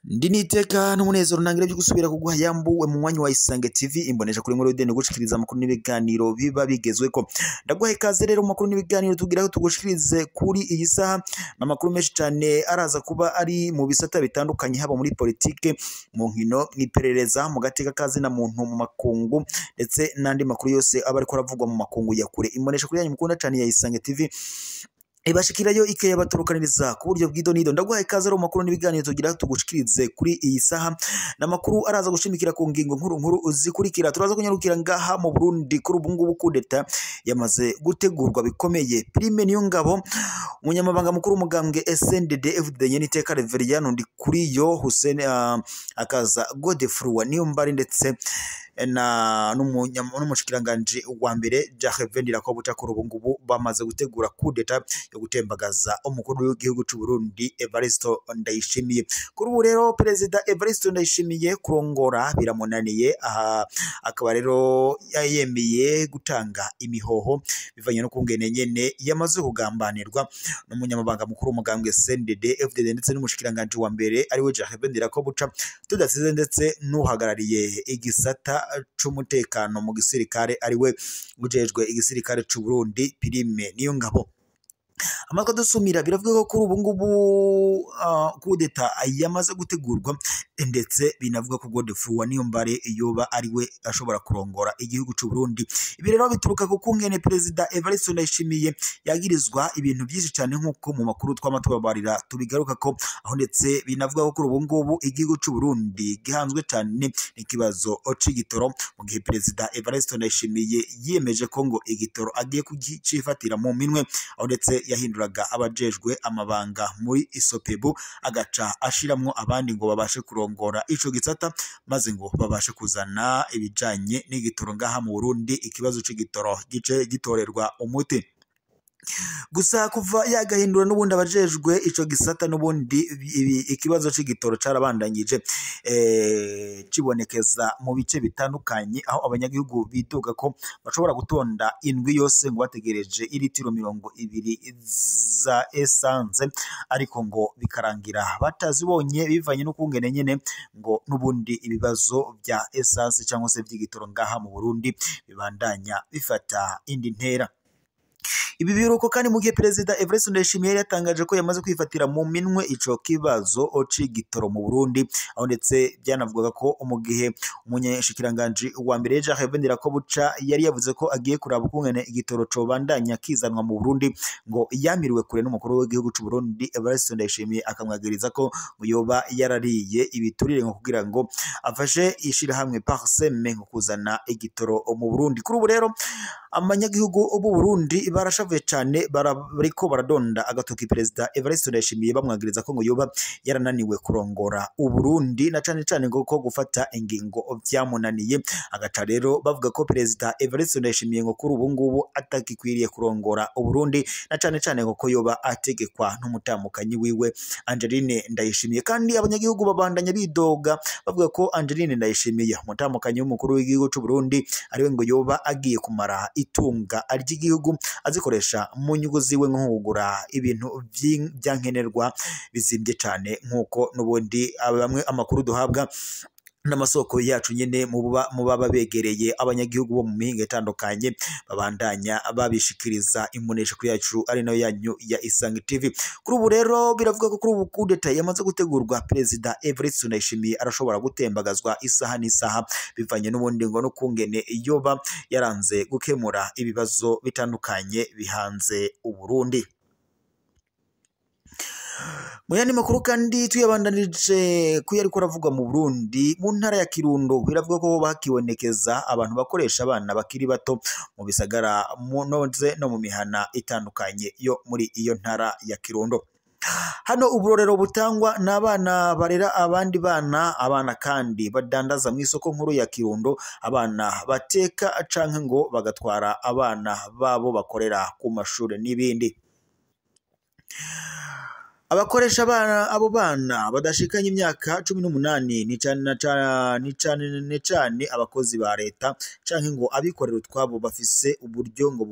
Ndi niteka n'umunezero ntangira byo gusubira kuguha yambuwe mu mwanya wa Isange TV imbonesha kuri nkuru deni gushikiriza amakuru n'ibiganiro biba bigezweko. Ndaguha ikaze rero mu makuru n'ibiganiro tugira ko tugushikirize kuri iyi saha n'amakuru menshi cyane araza kuba ari mu bisata bitandukanye, haba muri politike, mu nkino, mw'iperereza, mu gateka kazi na muntu, mu makungu ndetse n'andi makuru yose aba ariko aravugwa mu makungu ya kure. Imbonesha kuri yanyu mukunda cyane ya Isange TV ibashikirayo ikayabaturukaniriza ku buryo bw'idonido. Ndaguhaye ikaze rero mu makuru n'ibiganiro tugira tugushikirize kuri iyi saha n'amakuru araza gushimikira ku ngingo nkuru nkuru zikurikira. Turaza kunyarukira ngaha mu Burundi. Kuri ubu ngubu kudeta yamaze gutegurwa bikomeye. Prime Niyongabo, umunyamabanga mukuru w'umugambwe SNDD FDD Nyeniteka Reverien Ndikuriyo Hussein, akaza Godefroid Niyombare ndetse na n'umushikiranganje wa mbere Jacques Ndirakobuca, kuri ubu ngubu bamaze gutegura kudeta yo gutembagaza umukuru w'igihugu cy'u Burundi Evariste Ndayishimiye. Kuri ubu rero Perezida Evariste Ndayishimiye kurongora biramunaniye, aha akaba rero yemeye gutanga imihoho bivanye no kungene nyene yamaze kugambanirwa n'umunyamabanga mukuru w'umugambwe SNDD FDD ndetse n'umushikiranganje wa mbere ariwe Jacques Ndirakobuca, tudasize ndetse n'uhagarariye igisata c'umutekano mu gisirikare ariwe ujejwe igisirikare c'u Burundi Prime Niyongabo. Amakuru dusumira biravuga ko kuri ubu ngubu kudeta yamaze gutegurwa, ndetse binavuga ko Godefroid Niyombare yoba ariwe ashobora kurongora igihugu c'u Burundi. Ibi rero bituruka ku kungene Perezida Evariste Ndayishimiye yagirizwa ibintu byinshi cyane nk'uko mu makuru twama tubabarira tubigaruka ko aho, ndetse binavuga ko kuri ubu ngubu igihugu c'u Burundi gihanzwe cyane n'ikibazo c'igitoro, mu gihe Perezida Evariste Ndayishimiye yiyemeje ko ngo igitoro agiye kucifatira mu minwe, aho ndetse yahinduraga abajejwe amabanga muri Isopebu agaca ashiramwo abandi ngo babashe kurongora ico gisata, maze ngo babashe kuzana ibijanye n'igitoro ngaha mu Burundi, ikibazo c'igitoro gice gitorerwa umuti. Gusa kuva yagahindura n'ubundi abajejwe ico gisata n'ubundi ikibazo c'igitoro carabandanyije cibonekeza mu bice bitandukanye, aho abanyagihugu bidoga ko bashobora gutonda indwi yose ngo bategereje iritiro 20 za essence, ariko ngo bikarangira batazibonye bivanye n'ukungene nyene ngo n'ubundi ibibazo bya essence cyangwa se by'igitoro ngaha mu Burundi bibandanya bifata indi ntera. Ibi biruko kandi mu gihe Perezida Evariste Ndayishimiye yari yatangaje ko yamaze kwifatira mu minwe ico kibazo c'igitoro mu Burundi, aho ndetse byanavugaga ko mu gihe umunyeshikiranganje wa mbere Jacques Ndirakobuca yari yavuze ko agiye kuraba ukungene igitoro cobandanya kizanwa mu Burundi, ngo yamiriwe kure n'umukuru w'igihugu c'u Burundi Evariste Ndayishimiye, akamwagiriza ko yoba yarariye ibiturire ngo kugira ngo afashe ishirahamwe Parseme ngo kuzana igitoro mu Burundi. Kuri ubu rero abanyagihugu b'u Burundi barashavuye cyane, bariko baradonda agatoki Perezida Evariste Ndayishimiye bamwagiriza ko ngo yoba yarananiwe kurongora u Burundi, na cane cane ngo ko gufata ingingo vyamunaniye. Agaca rero bavuga ko Perezida Evariste Ndayishimiye ngo kuri ubu ngubu atagikwiriye kurongora u Burundi, na cane cane ngo ko yoba ategekwa n'umutamukanyi wiwe Angeline Ndayishimiye. Kandi abanyagihugu babandanya bidoga bavuga ko Angeline Ndayishimiye umutamukanyi w'umukuru w'igihugu c'u Burundi ariwe ngo yoba agiye kumara itunga ry'igihugu azikoresha mu nyungu ziwe nko kugura ibintu byankenerwa bizimbye cyane, nk'uko n'ubundi bamwe amakuru duhabwa n'amasoko yacu nyene mu baba begereye abanyagihugu bo mu mihinga itandukanye babandanya babishikiriza imbonesha kuri yacu ari nayo yanyu ya Isange TV. Kuri ubu rero biravuga ko kuri ubu kudeta yamaze gutegurwa, Perezida Evariste Ndayishimiye arashobora gutembagazwa isaha n'isaha bivanye n'ubundi ngo no kungene yoba yaranze gukemura ibibazo bitandukanye bihanze u Burundi. Mu yandi makuru kandi tuyabandanije ko yariko aravugwa mu Burundi, mu ntara ya Kirundo biravuga ko bakibonekeza abantu bakoresha abana bakiri bato mu bisagara munoze no mu mihana itandukanye yo muri iyo ntara ya Kirundo. Hano uburorero butangwa n'abana barera abandi bana, abana kandi badandaza mu isoko nkuru ya Kirundo, abana bateka canke ngo bagatwara abana babo bakorera ku mashure n'ibindi. Abakoresha abana abo bana badashikanye imyaka 18 ni cane cane abakozi ba leta canke ngo abikorera utwabo bafise uburyo ngo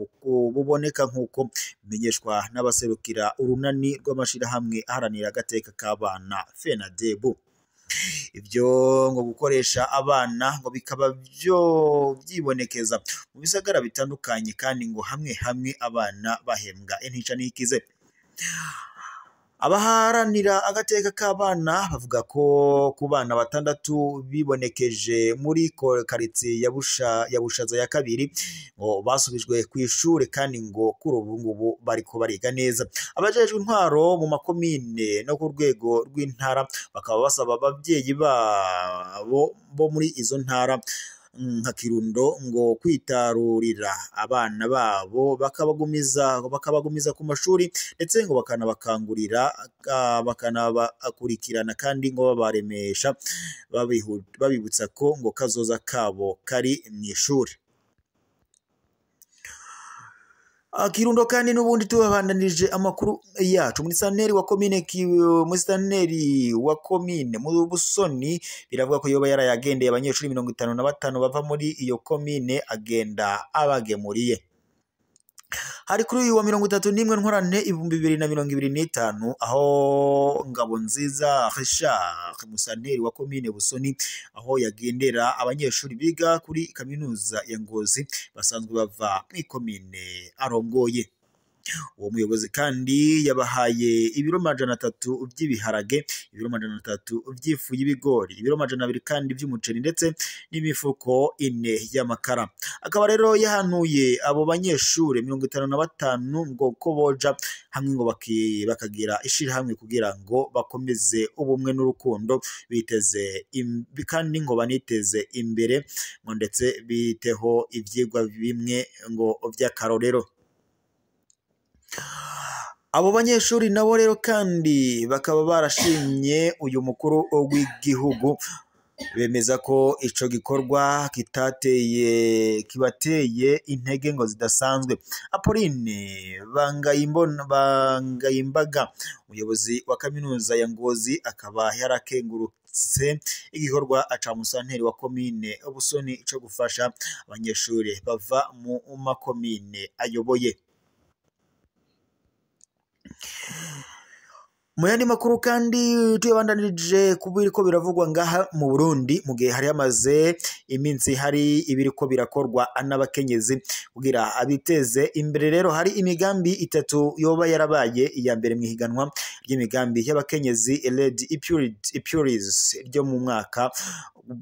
buboneka, nkuko bimenyeshwa n'abaserukira urunani rw'amashirahamwe aharanira agateka k'abana FENADEB. Ibyo ngo gukoresha abana ngo bikaba byo byibonekeza mu bisagara bitandukanye, kandi ngo hamwe hamwe abana bahembwa intica n'ikize. Abaharanira agateka k'abana bavuga ko ku bana 6 bibonekeje muri karitsiye ya Bushaza ya kabiri ngo basubijwe ku ishure, kandi ngo kuri ubu ngubu bariko bariga neza. Abajejwe intwaro mu makomine no ku rwego rw'intara bakaba basaba abavyeyi babo bo muri izo ntara nka Kirundo ngo kwitarurira abana babo bakabagumiza ku mashuri, ndetse ngo bakanabakangurira bakanabakurikirana, kandi ngo babaremesha babibutsa ko ngo kazoza kabo kari mw'ishuri. Kirundo kandi n'ubundi tubabandanije amakuru yacu muri santeri wa komine mu Busoni, biravuga ko yoba yarayagendeye abanyeshuri 55 bava muri iyo komine agenda abagemuriye. Hari kuri uyu wa 31 Ntwarante 2025 aho Ngabonziza Richard musanteri wa komine Busoni aho yagendera abanyeshuri biga kuri kaminuza ya Ngozi basanzwe bava mu komine arongoye. Uwo muyobozi kandi yabahaye ibiro 300 by'ibiharage, ibiro 300 by'ifu y'ibigori, ibiro 200 kandi by'umuceri, ndetse n'imifuko 4 y'amakara. Akaba rero yahanuye abo banyeshure 55 ngo ko boja hamwe ngo bakagira ishirahamwe kugira ngo bakomeze ubumwe n'urukundo, biteze kandi ngo baniteze imbere, ngo ndetse biteho ivyigwa bimwe ngo vy'akarorero. Abo banyeshuri nabo rero kandi bakaba barashimye uyu mukuru w'igihugu, bemeza ko ico gikorwa kibateye intege ngo zidasanzwe. Apolline Bangayimbaga umuyobozi wa kaminuza ya Ngozi akaba yarakengurutse igikorwa aca musanteri wa komine Busoni co gufasha abanyeshuri bava mu makomine ayoboye. Mu yandi makuru kandi tuyabandanirije kubiriko biravugwa ngaha mu Burundi, mu gihe hari hamaze iminsi hari ibiriko birakorwa n'abakenyezi kugira abiteze imbere. Rero hari imigambi 3 yoba yarabaye iya mbere mu ihiganwa ry'imigambi y'abakenyezi Lady Epures ryo mu mwaka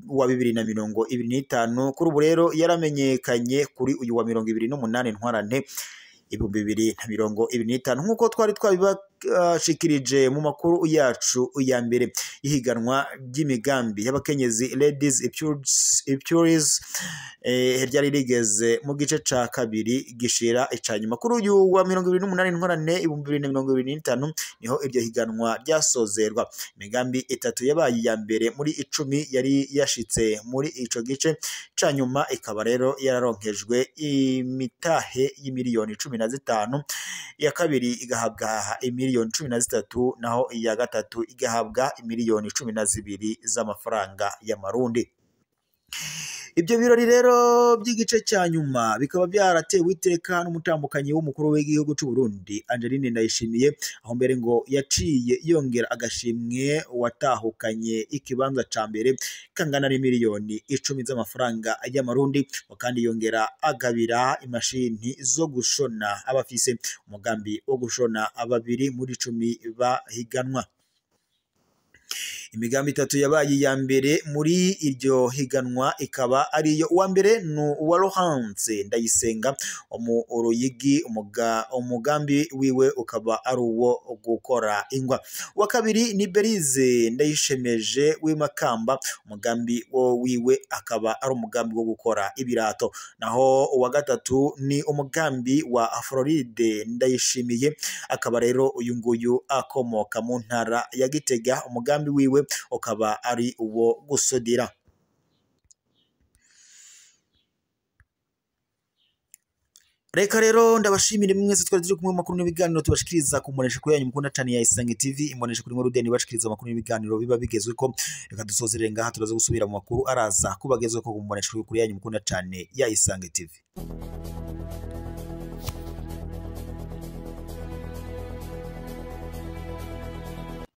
wa 2025. Kuri ubu rero yaramenyekanye kuri uyu wa 28 Ntwarante 2025, nkuko twari twabibashikirije mu makuru yacu ya mbere y'ihiganwa ry'imigambi y'abakenyezi Ladies Epures ryari rigeze mu gice ca kabiri gishira icanyuma. Kuri uyu wa 28 Ntwarante 2025 niho iryo higanwa ryasozerwa. Imigambi 3 yabaye iya mbere muri 10 yari yashitse muri ico gice canyuma, ikaba rero yararonkejwe imitahe y'imiliyoni 15, iya kabiri igahabwa imiliyoni 13, naho iya gatatu igahabwa imiliyoni 12 z'amafaranga y'amarundi. Ibyo birori rero by'igice cya nyuma bikaba byaratewe iteka n'umutambukanyi w'umukuru w'igihugu cy'u Burundi Angeline Ndayishimiye, aho mbere ngo yaciye yongera agashimwe watahukanye ikibanza ca mbere kangana n'imiliyoni 10 z'amafaranga y'amarundi, kandi yongera agabira imashini zo gushona abafise umugambi wo gushona 2 muri 10 bahiganwa. Imigambi 3 yabaye iya mbere muri iryo higanwa ikaba ariyo uwa mbere ni uwa Laurence Ndayisenga mu Ruyigi, umugambi wiwe ukaba ari uwo gukora ingwa. Uwa kabiri ni Berize Ndayishemeje w'imakamba, umugambi wiwe akaba ari umugambi wo gukora ibirato. Naho uwa gatatu ni umugambi wa Floride Ndayishimiye, akaba rero uyu nguyu akomoka mu ntara ya Gitega, umugambi wiwe ukaba ari uwo gusudira. Reka rero ndabashimire mwese twari turi kumwe mu makuru n'ibiganiro tubashikiriza ku mbonesha kuri yanyu mukunda cyane ya Isange TV, imbonesha kuri nkuru deni bashikiriza amakuru n'ibiganiro biba bigezweko. Reka dusozerere ngaha, turaza gusubira mu makuru araza kubagezweko ku mbonesha kuri yanyu mukunda cyane ya Isange TV.